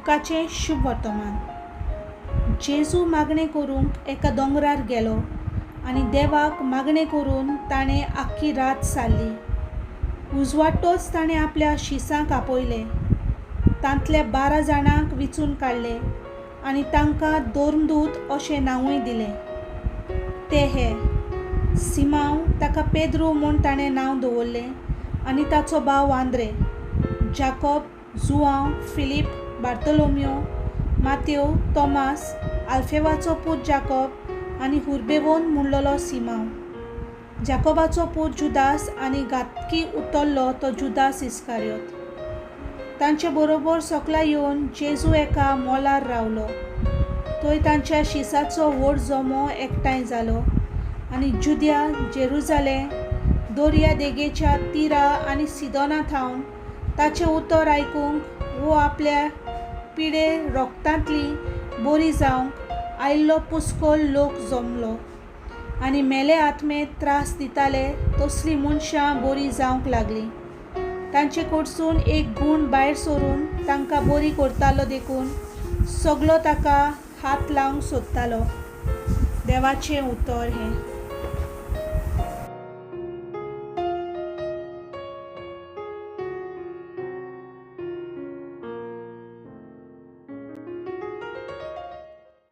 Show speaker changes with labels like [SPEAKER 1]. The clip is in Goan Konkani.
[SPEAKER 1] लुकाचें शुभवर्तमान. जेजू मागणें करूंक एका दोंगरार गेलो आनी देवाक मागणें करून ताणें आख्खी रात सारली. उजवाडटोच ताणें आपल्या शिसांक आपयले. तांतल्या 12 जाणांक विंचून काडले आनी तांकां धर्मदूत अशें नांवूय दिलें. ते हे: सिमांव, ताका पेद्रू म्हूण ताणें नांव दवरलें, आनी ताचो भाव आंद्रे, जाकोब, जुआंव, फिलीप, बार्तोलोमियो, मातेव, तोमास, आल्फेवाचो पूत जाकोब आनी हुर्बेवोन म्हणलेलो सिमांव, जाकोबाचो पूत जुदास आनी घातकी उतरलो तो जुदास इस्कारियोत. तांचे बरोबर सकला येवन जेजू एका मोलार रावलो. थंय तांच्या शिसाचो व्हड जमो एकठांय जालो आनी जुद्या, जेरुजालें, दर्या देगेच्या तिरा आनी सिदोना थावन ताचें उतर आयकूंक वो आपल्या पिडे रोगतांतली बरी जावंक आयिल्लो पुस्कोल लोक जमलो आनी मेले आत्मे त्रास दिताले तसलीं मनशां बरीं जावंक लागलीं. तांचे कडसून एक गूण भायर सरून तांकां बरी करतालो देखून सगलो ताका हात लावंक सोदतालो. देवाचें उतर हें.